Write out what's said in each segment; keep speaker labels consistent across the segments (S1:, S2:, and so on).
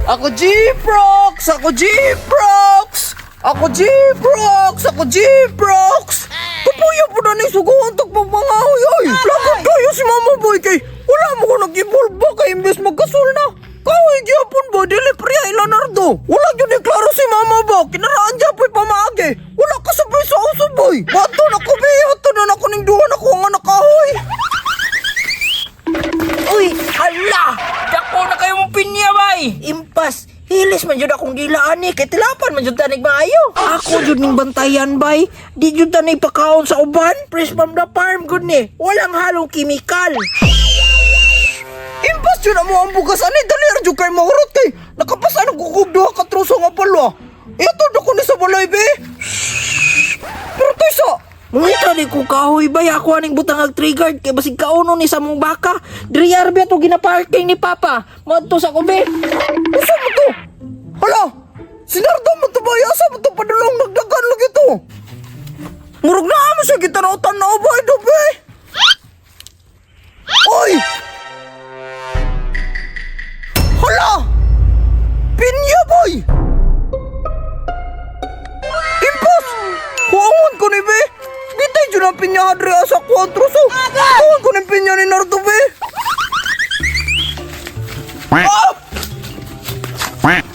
S1: Ako G-Prox! Ako G-Prox! Ako G-Prox! Ako G-Prox! Kapuya po na ni suguhan tagpapangahoy oy! Lakad kayo si Mama Boy kay wala mo ko nag-evolve ba kay imbes magkasol na. Kahoy gyapon ba dili priya Leonardo. Wala gyud ni klaro si Mama ba kinaraan gyapon pamaagi. Wala ka sabay sa uso boy. Bato na ko be, ato na nako ning duha na ko nga nakahoy.
S2: Uy, hala! Dako na kayo mong pinya, bay! Impas, hilis man jud akong dila ani, kay tilapan man jud tanig maayo. Ako jud ning bantayan, bay. Di jud tanay pakaon sa uban. Fresh from the farm gud ni. Walang halong kimikal.
S1: Impas yun mo ang bugas ani dali ra jud kay mahurot kay nakapasan ang kukog duha ka troso nga palwa. Ito na ko ni sa balay be. Pero taysa,
S2: Mungita di ko kahoy bay ako aning butang ag trigger kay basig kauno ni sa mong baka. Diri arbi ato ginaparking ni Papa. Moadto sa kubi.
S1: Usa mo to? Hala, sinardo mo to ba? Asa mo to padulong nagdagan lagi to? Murag na mo siya gitanaw-tanaw ba ito be? Oy! Hala! Pinya boy! Impos! Huangon ko ni be! Bitay dyan ang pinya hadre asa kuantroso! Huangon ko ni pinya ni Nardo be! Ah!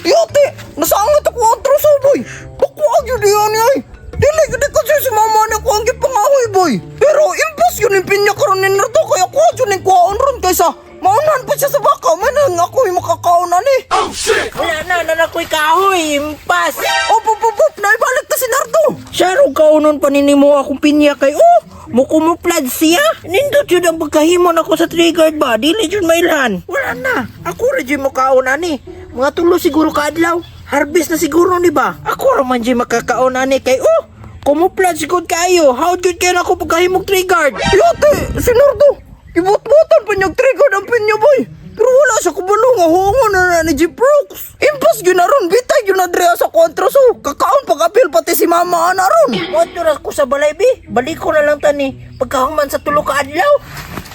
S1: Yote! Nasangat ako ang troso, boy! Bakuag yun yan, ay! Dili, gudi kasi si mama na ko ang gipangahoy, boy! Pero impos yun yung pinya karon ni Nardo, kaya kuha yun yung kuhaon ron kaysa maunahan pa siya sa baka, manang ako yung makakaonan eh!
S2: Wala na nanakoy kahoy impas.
S1: Op, op, op, op! Naibalik na si Nardo!
S2: Siya ro kaunon pa nimo akong pinya kay oh, mukumuplad siya. Nindot yun ang pagkahimo nako sa trigger ba, dili jud mailhan. Wala na, ako ra jud mo kaon ani. Mga tulo siguro kaadlaw. Harvest na siguro ni ba? Ako ra man jud makakaon ani kay oh, kumuplad sigud kayo. How jud kayo nako pagkahimog trigger?
S1: Yote! Si Nardo! Ibot-botan pa niyang trigger ang pinya, boy! Pero wala siya kabalo nga huangon na na ni Jeep Brooks! Impos yun na ron! Bitay yun na dre sa kontraso! Kakaon pag-apil pati si mama ana ron!
S2: Moadto ra ko sa balay bi. Balik ko na lang tani pagkahuman sa tulo ka adlaw.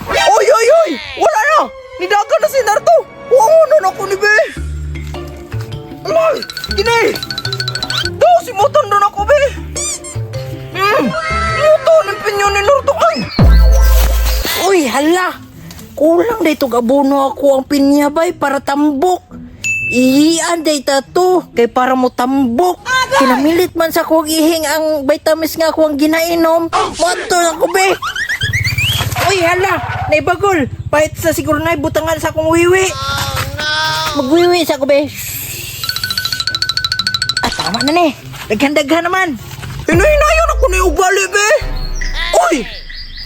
S1: Oy, oy, oy! Wala na! Nidagan na si Nardo! Huangon na ako ni Be! Ay! Gini! Daw, si Moton doon ako, Be! Hmm! Moton ang pinyo ni Nardo! Ay!
S2: Uy, hala! Kulang day tog abono ako ang pinya bay para tambok. Ihian day ta to kay para mo tambok. Kinamilit man sa akong ihing ang vitamins nga ako ang ginainom. Moadto na ko be. Uy, hala! Naibagol! Pahit sa siguro na butangan sa akong wiwi. Magwiwi sa ako be. Ah, tama na ni. Daghan-daghan naman.
S1: Hinahinayon ako ni Ugali, Be! Oy!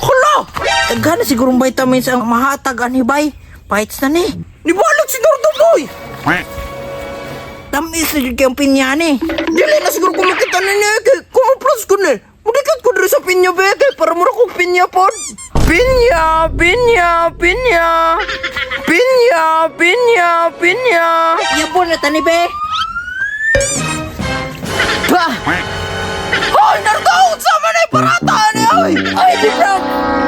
S1: Hala!
S2: Daghan na sigurong vitamins ang mahatag ani bay. Pahit na ni.
S1: Nibalik si Nardo, boy!
S2: Tamis na jud kayong pinya ni.
S1: Dili na siguro ko makita ni niya kay kumaplas ko ni. Mudikat ko diri sa pinya be kay para mura kong pinya pod. Pinya, pinya, pinya. Pinya, pinya, pinya.
S2: Yabon na tani be.
S1: Bah! Hoy, Nardo! Unsa man ay parata ni oy?
S2: Ay, di bro!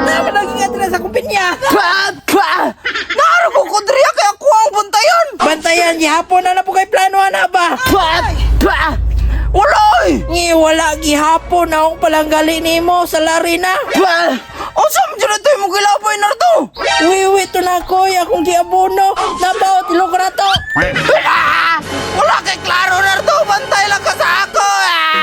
S2: Naman naging atras sa pinya.
S1: Bah! Bah! Naro ko ko diri kay ako ang bantayan.
S2: Bantayan, gihapon na na po kay plano ana ba?
S1: Bah! Bah! Wala oy!
S2: Ngi wala gihapon na akong palanggali nimo sa lari na.
S1: Bah! Unsa man jud ito imong gilabay Nardo?
S2: Wiwi to na ko, akong giabono. Nabaw tilok na to.
S1: Ah! Wala kay klaro Nardo, bantay lang ka sa ako. Ah!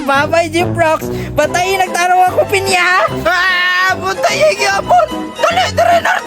S2: Bye-bye, Jeprox. Batayin nagtaraw ako pinya.
S1: Ah! Bantay gyapon. Dali diri Nardo.